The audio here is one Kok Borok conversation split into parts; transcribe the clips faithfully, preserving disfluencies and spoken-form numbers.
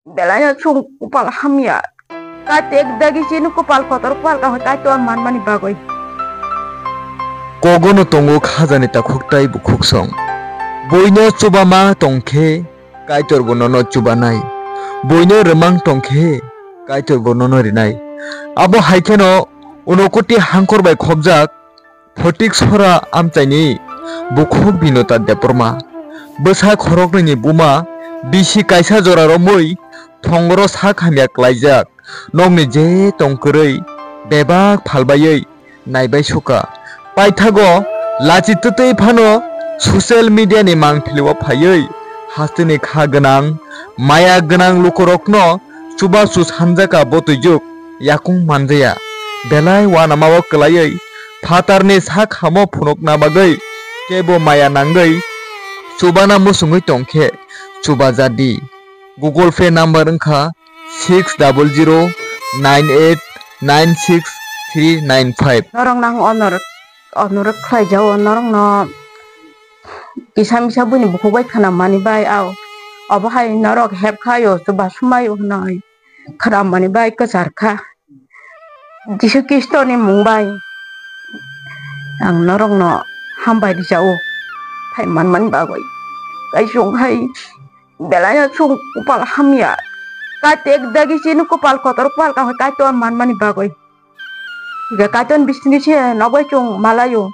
Belai no chwng kupal hamya. Kaitor dagi chini kupal kotor kupal kaham Kaitor manmani bagwi. Kogono tongo khajani takhuk tai bukhuk song. Buino chubama tongkhe Kaitor bo nono chubanai. Buino rwmang tongkhe Kaitor bo nono rinai. Abo hai kheno Unokoti hangkor bai khobjak Photik sora amchaini bukhuk Binota Debbarma. Bwsa khoroknwini buma bisi kaisa jora romwi thongoro sak hamya klaijak. Nokni je tong kwrwi bebak phalbaiwi naibai suka. Paithago lachi twtwi phano social media ni mangpili o phaiwi hasteni kha gwnang, maya gwnang lukurokno chubachu sanjaka botwijuk yakung manjaya. Belai uanama o kwlaiwi phatarni sak hamo phunukna bagwi kebo maya nangwi chubana muchungwi tongkhe chubajadi. Google Pay number wngkha six double zero nine eight nine six three nine five. Norok nang onor-, onorok khlaijao, norokno kisa misa buini bukhuk bai khwnamani bai, ao obo hai norok hep khaio, chuba sumbaio hwnwi khwnamani bai kwchar kha. Jisu Khristoni mung bai ang norokno hambai rijao, phai manmani bagwi. Kaisung hai belai no chwng kupal hamya. Kaitor dagi chini kupal kotor kupal kaham Kaitor manmani bagwi. Hinkhe Kaitor bisingtwi se nokbai chwng malaio.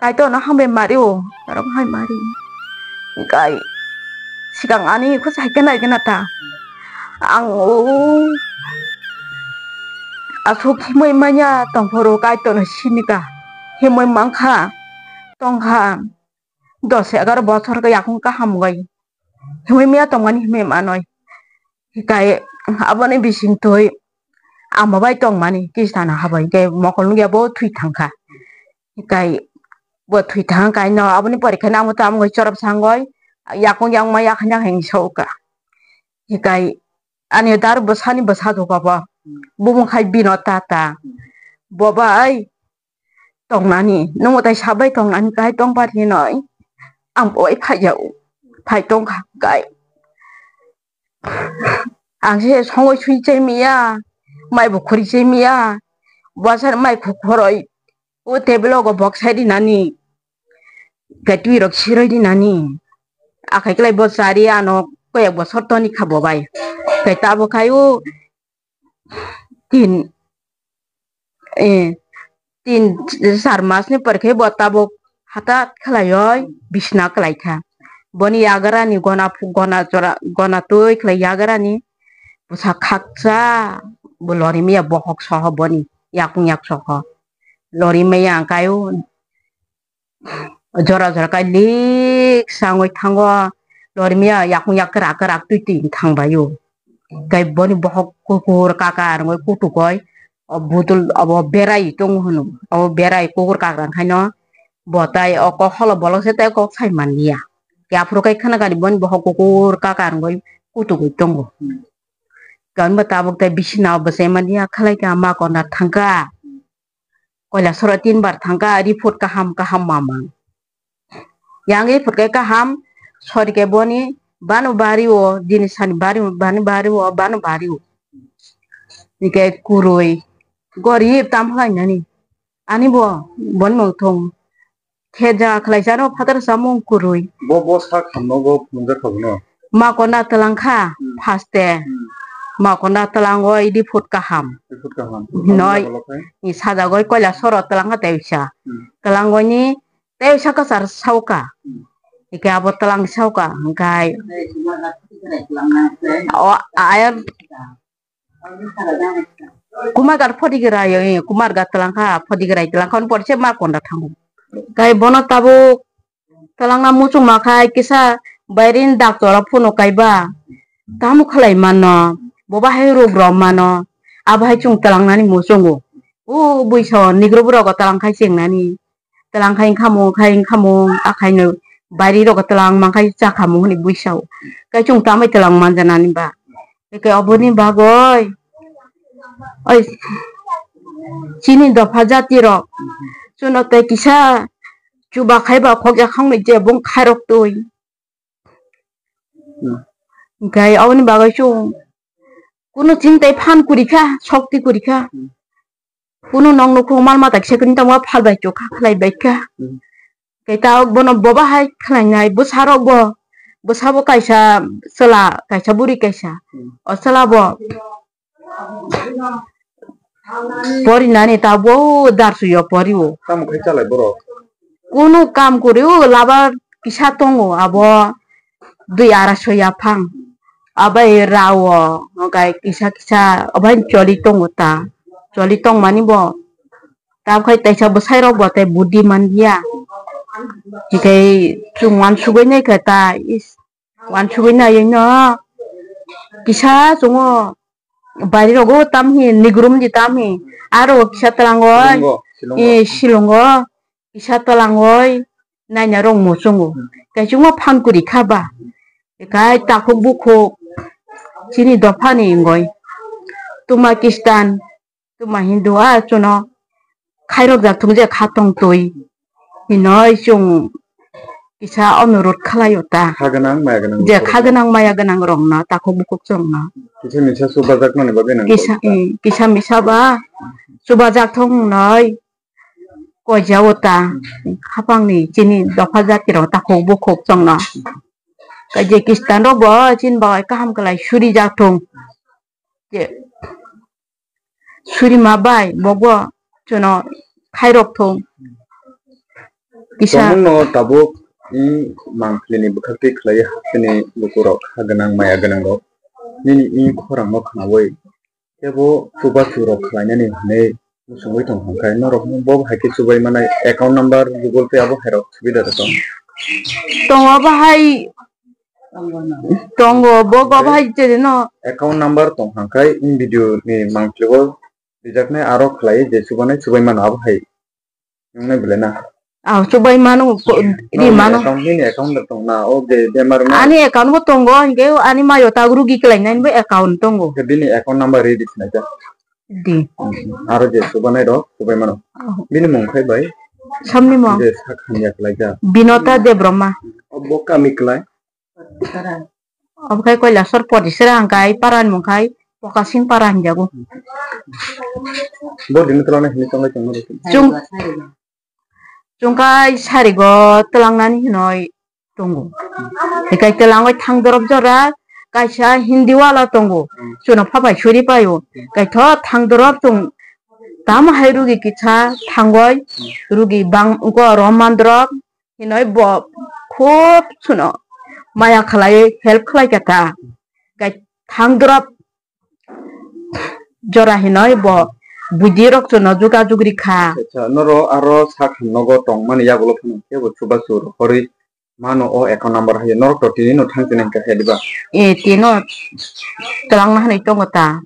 Kaitorno hambai mario, norok hai mari. Hinkhe sikang ani khusa hai khe nai khe na ta. Ang o aswk himwi manya tongphuru Kaitorno sinika. Himwi mankha, tongkha. Dos egar bochor khe yakung kaham gai himwi maya tongmani himwi manwi. Hikai aboni bisingtwi ama bai tongmani Kristano habai hinkhe mokol nukya bo thwi thangkha. Hikai bo thwi thang kaino aboni pore khe nangbo tamo chorop sangwi yakung yakung ma yakhan yakhan heng sokha. Hikai ani dar bwsani bwsa doga bo bumung khai bino tata. Bo bai tongnani, nwng tai sabai tongnani, kai tong pari hinoi. Ang boi phai jao, phai tong kha kai. Ang se songoi sui chai miya, mai bo khori chai miya, bwsar mai kho khoroi, o table o go bok sai rinani, kai twi rok siroi rinani. Akhai klai bo chari ano koyak bosor toni kha bo bai. Kai tabo khai o tin, eh, tin char mas ni pore khe bo tabuk hata khlaioi bisna kwlai kha. Boni yagra ni gona phu-, gona jora, gona twi khlai yagra ni bwsa khaksa bo lori maya bohok soho boni yakung yak soho lori maya ang kai o. Jora jora kai lik sangwi thango, lorimiya yakung yak kwrak kwrak twi twi thangbaio. Kai boni bohok kukur kakar wngwi kutukoi, o budul obo berai tongo hwnwi, obo berai kukur kakra wngkhaino bo tai o kok holo bolokse tai kok sai manliya. Yaphuru kai khwnakani boni bohok kukur kakar wngwi kutugwi tongo. Kaibo tabuk tai bisina o bwsai manliya khlai kha ma kona thangkha. Koilasoro tin bar thangkha, report kaham kaham ma mang. Yang report khe kaham, sori khe boni bano bari o, dini sani bari o, bani bari o, bano bari o. Hingkhe kwrwi, gorib tam phalai nani. Ani bo, boni mung thung. Khe ja khlai jano phatar samung kwrwi. Bo, bo sak hamno bo phunukjak kha bono. Ma kona twlang kha, hmm, first e. Hmm. Ma kona twlang o idi phut kaham. Idi phut kaham. Hinoi, hamya bolok hai. Ni sajagoi Koilasoro twlang kha tei uisa. Hmm. Twlang o ni tei uisa kwchar sauka. Hmm. Ike abo twlang sauka, hingkai. O, ayar Kumarghat Photigurai, eh, Kumarghat twlang kha, Photigurai twlang kha, porse ma konda thango. Kai bono tabuk twlangna muchungma khai kisa bairin doctor o phunuk kaiba. Tamo khlai mano, boba hai rok rok mano, abo hai chwng twlangnani muchungo. O buiso nigro borok o twlang khai chengnani. Twlang khai wngkha mung, khai wngkha mung, akhai no bairi rok twlang man khai chakha mung hwnwi buisao. Kai chwng tamai twlang man jana ni ba. Eke oboni bagoi, oi, chini dopha jati rok, chuno tei kisa chuba khai ba khokya khang nwi je bung khairok twi. Hmm. Hwnkhe aboni bagwi chwng kunu chini tei phan kwrwi kha, sokti kwrwi kha. Hmm. Kunu nok nukhung mal mata kisa kwrwi tongma phal bai chokha khlai bai kha. Hmm. Tei ta bono boba hai khlainai bwsarok bo, bwsabo kaisa chwla, kaisa bwrwi kaisa. Hmm. O chwla bo porinani ta bo darsuyo porio. Tamo khai chalai borok? Kunu kam kwrwi o labar kisa tongo abo dui araisoi yaphang. Abai rao, hwnkhe kisa kisa abai choli tongo ta. Choli tongmani bo. Tabkhai taisa bwsairok bo tei budi manliya. Hikhai chwng uansugwi naikha ta, is, uansugwi naiwi no kisa chwngo bairirogo tamhi nigrum di tamhi aro kisa twlangoi, Silongo, Silongo. Eh, Silongo kisa twlangoi naina rok muchungo. Kaisa chwngma phan kwrwi kha ba. Ekai takhuk bukhuk chini dophani wngoi. Tuma Kristan, tuma Hindu a chuno khairok jak thung je kha tong twi. Hinoi chwng kisa onurot khlaio ta. Kha gwnang, maya gwnang Je rok kha no. Gwnang maya gwnang rok no, takhuk bukhuk chwng no. Kisa misa chubajakmani bagwi nang Kisa, kok ta. Eh, kisa misa ba chubajak thung noi. Koijao ta. Khapangni chini dopha jati rok takhuk bukhuk chwng no. Kaje Kristan rok bo chini bagwi kaham kwlai suri jak thung. Je suri ma bai bo bo chuno khairok thung. Kisa Tongmungno tabuk i mangpili ni bwkhak twi khlai hasteni lukurok kha gwnang maya gwnang rok nini i khorang no khnaui tebo chubachu rok khlainani hinwi muchungwi tong hwnkhai norok no bo hai khe chubai manai account number Google Pay abo hai rok subida da tong. Tongo bahai Tongo, bo go Oke. Bahai je no. Account number tong hangkai in video ni mangpili o rijaknai aro khlai je chubanai chubai mano abo hai. Nungnai belai na. Ah, chubai mano ko- Nini ri mano. Account, nini account da tong na o je bemar na. Ani account bo tongo, hingke ani mayo tagru gi kelai nai bo account tongo. Ke bini account number ready sinai ja. Di. Aro je chubanai rok chubai mano. Oh. Bini mung khai bai. Samni mo. Je sak hamya kelai ja. Binota Debroma. Obo kami kelai. Obo khai Kailasor Poti sera hwnkhai parani mung khai Pokasing para hinjago. Bo dini twlangna hini tonglai tongma rw. Chung, chung khai sarigo twlangnani hinoi tongo. Hikai twlangoi thang dorop jora kaisa Hindi wala tongo. Chuno phapai suri paio. Kaitho thang dorop chung tamo hai rugi kisa thangoi rugi bang go rom mandrop. Hinoi bo khub suno maya khlai help khlai kha ta. Kai thang drop jora hinoi bo budi rok suno juga jugri kha. Acha, noro aro sak nogo tongmani yagulo phano kebo chubachu rohorwi mano o account number hai norok to tini no thang tini hwnkha he diba? E tino twlangna hinwi tongo ta.